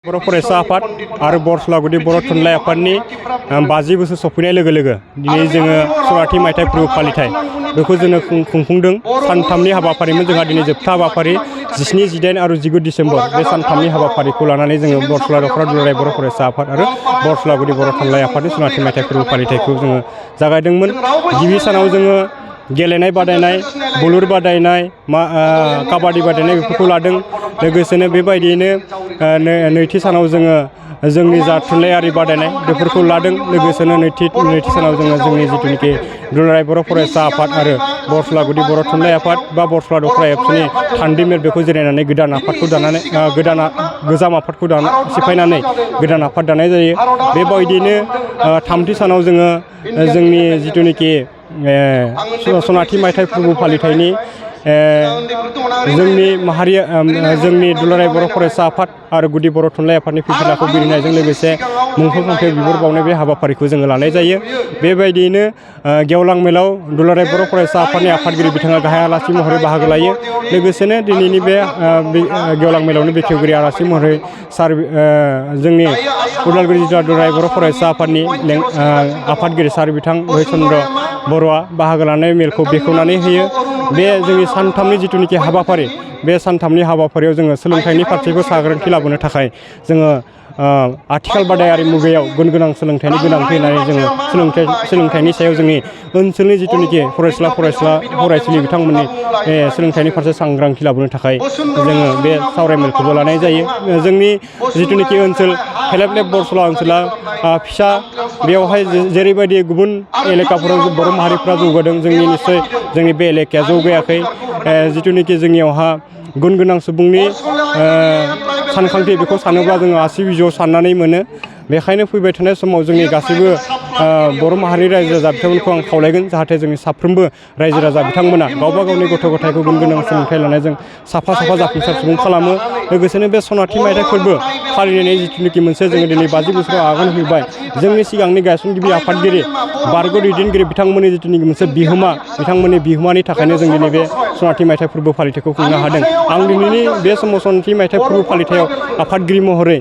बर' फरायसा आफाद आरो बरसलागुदि बर' थुनलाइ आफादनि 50 बोसोर सफैनाय लोगो लोगो दिनै जोङो सौराथि मायथाइ फोरबो फालिथाय बेखौ जोङो खुंफुंदों। सानथामनि हाबाफारिमोन जोंहा दिनै जोबथा हाबाफारि 17, 18 आरो 19 डिसेम्बर बे सानथामनि हाबाफारिखौ लानानै जोङो बरसला दख'रा दुलाराय बर' फरायसा आफाद आरो बरसलागुदि बर' थुनलाइ आफादनि सौराथि मायथाइ फोरबो फालिथायखौ जोङो जागायदोंमोन। गिबि सानाव जोङो गेलेनाय बादायनाय, बुलुर बादायनाय, काबादि बादायनाय बेफोरखौ लादों। लोगोसेनो बेबायदियैनो नैथि सानाव जोङो जोंनि जा थुनलाइयारि बादायनाय बेफोरखौ लादों। लोगोसेनो नैथि सानाव जोङो जोंनि जिथुनिखि दुलाराय बर' फरायसा आफाद आरो बरसलागुदि बर' थुनलाइ आफाद बा बरसला दख'रा एबसुनि थान्दै मेल बेखौ जिरायनानै गोदान आफादखौ दानानै गोजाम आफादखौ सिफायनानै गोदान आफाद दानाय जायो। बेबायदियैनो थामथि सानाव जोङो जोंनि जिथुनिखि सनाथि मायथाइ फोरबो फालिथायनि जोंनि दुलाराय बर' फरायसा आफाद आरो गुदि बर' थुनलाइ आफादनि फिरफिलाखौ बिरहोनायजों लोगोसे मुंख्लं फांथेयाव बिबार बावनाय बे हाबाफारिखौ जोङो लानाय जायो। बेबायदियैनो गेवलां मेलाव दुलाराय बर' फरायसा आफादनि आफादगिरि बिथाङा गाहाय आलासि महरै बाहागो लायो। लोगोसेनो दिनैनि बे गेवलां मेलावनो बेखेवगिरि आलासि महरै जोंनि उदालगुरि जिल्ला दुलाराय बर' फरायसा आफादनि आफादगिरि सार बिथां रहित चन्द्र बर'आ बाहागो लानाय मेलखौ बेखेवनानै होयो। बे जोंनि सानथामनि जिथुनिखि हाबाफारि बे सानथामनि हाबाफारियाव जोङो सोलोंथाइनि फारसेबो सांग्रांथि लाबोनो थाखाय जोङो आथिखाल बादायारि मुगायाव गुन गोनां सोलोंथाइनि गोनांथि होननानै जोङो सोलोंथाइनि सायाव जोंनि ओनसोलनि जिथुनिखि फरायसुलि बिथांमोननि सोलोंथाइनि फारसे सांग्रांथि लाबोनो थाखाय जोङो बे सावरायमेलखौबो लानाय जायो। जोंनि जिथुनिखि ओनसोल फेलेबलेब बरसला ओनसोला फिसा, बेवहाय जेरैबायदि गुबुन एलेकाफोराव बर' माहारिफ्रा जौगादों निस्सय जोंनि बे एलेकाया जौगायाखै। जिथुनिखि जोंनियावहा गुन गोनां सुबुंनि सानखांथि बेखौ सानोब्ला जोङो आसि बिजौआव साननानै मोनो। बेखायनो फैबाय थानाय समाव जोंनि गासैबो बर' माहारिनि रायजो राजा बिथांमोनखौ आं खावलायगोन जाहाथे जोंनि साफ्रोमबो रायजो राजा बिथांमोना गावबा गावनि गथ' गथायखौ गुन गोनां सोलोंथाइ लानायजों साफा जाफुंसार सुबुं खालामो। लोगोसेनो बे सनाथि मायथाइ फोरबो फालिनायनि जिथुनिखि मोनसे जोङो दिनै 50 बोसोराव आगान होबाय। जोंनि सिगांनि गायसनगिरि आफादगिरि बारग' दैदेनगिरि बिथांमोननि जिथुनिखि मोनसे बिथांमोननि बिहोमानि थाखायनो जों दिनै बे सनाथि मायथाइ फोरबो फालिथायखौ खुंनो हादों। आं दिनैनि बे समाव सनाथि मायथाइ फोरबो फालिथायाव आफादगिरि महरै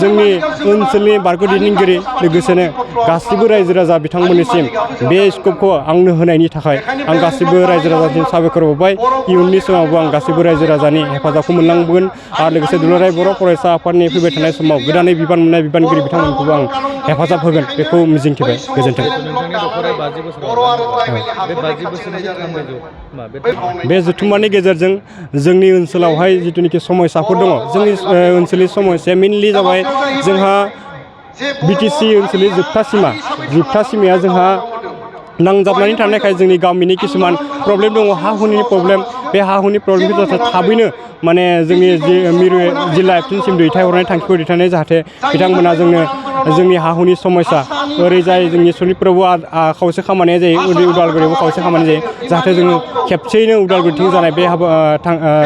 जोंनि ओनसोलनि बारग' दैदेनगिरि लोगोसेनो गासिबो रायजो राजा बिथांमोननिसिम बे स्कपखौ आंनो होनायनि थाखाय आं गासिबो रायजो राजासिम साबायखर बावबाय। इयुननि समावबो आं गासिबो रायजो राजानि हेफाजाबखौ मोनलांगोन आरो लोगोसे दुलाराय बर' फरायसा आफादनि फैबाय थानाय समाव गोदानै बिबान मोननाय बिबानगिरि बिथांमोनखौबो आं हेफाजाब होगोन बेखौ मिजिंथिबाय। गोजोन्थों। बे जथुम्मानि गेजेरजों जोंनि ओनसोलावहाय जिथुनिखि समयसाफोर दङ, जोंनि ओनसोलनि समयसाया मेनलि जाबाय जोंहा BTC ओनसोलनि जोबथा सिमाया जोंहा नांजाबनानै थानायखाय जोंनि गामिनि किसुमान प्रब्लेम दङ। हा हुनि प्रब्लेम, बे हा हुनि प्रब्लेमखौ जाहाथे थाबैनो जोंनि मिरु जिल्ला एबसुनिसिम दैथायहरनाय थांखिखौ दैथायनाय जाहाथे बिथांमोना जोंनि हा हुनि समयसा ओरैजाय जोंनि सनितपुरावबो खावसे खामानिया जायो, उदालगुरियावबो खावसे खामानि जायो, जाहाथे जोङो खेबसेयैनो उदालगुरिथिं जानाय बे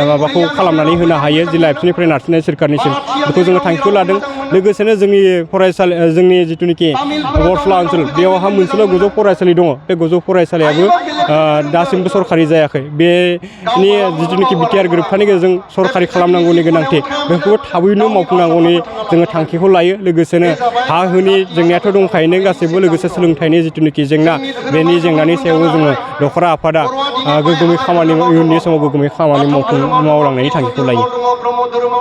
माबाखौ खालामनानै होनो हायो जिल्ला एबसुनिफ्राय नारसिननाय सोरखारनिसिम, बेखौ जोङो थांखिखौ लादों। लोगोसेनो जोंनि जिथुनिखि बरसला ओनसोल बेयावहा मोनसेल' गोजौ फरायसालि दङ। बे गोजौ फरायसालियाबो दासिमबो सरखारि जायाखै। बेनि जिथुनिखि बिटिआर गोरोबथानि गेजेरजों सरखारि खालामनांगौनि गोनांथि बेखौबो थाबैनो मावफुंनांगौनि जोङो थांखिखौ लायो। लोगोसेनो हा हुनि जेंनायाथ' दंखायोनो गासैबो, लोगोसे सोलोंथाइनि जिथुनिखि जेंना बेनि जेंनानि सायावबो जोङो दख'रा आफादा इयुननि समाव गोग्गोमै खामानि मावलांनायनि थांखिखौ लायो।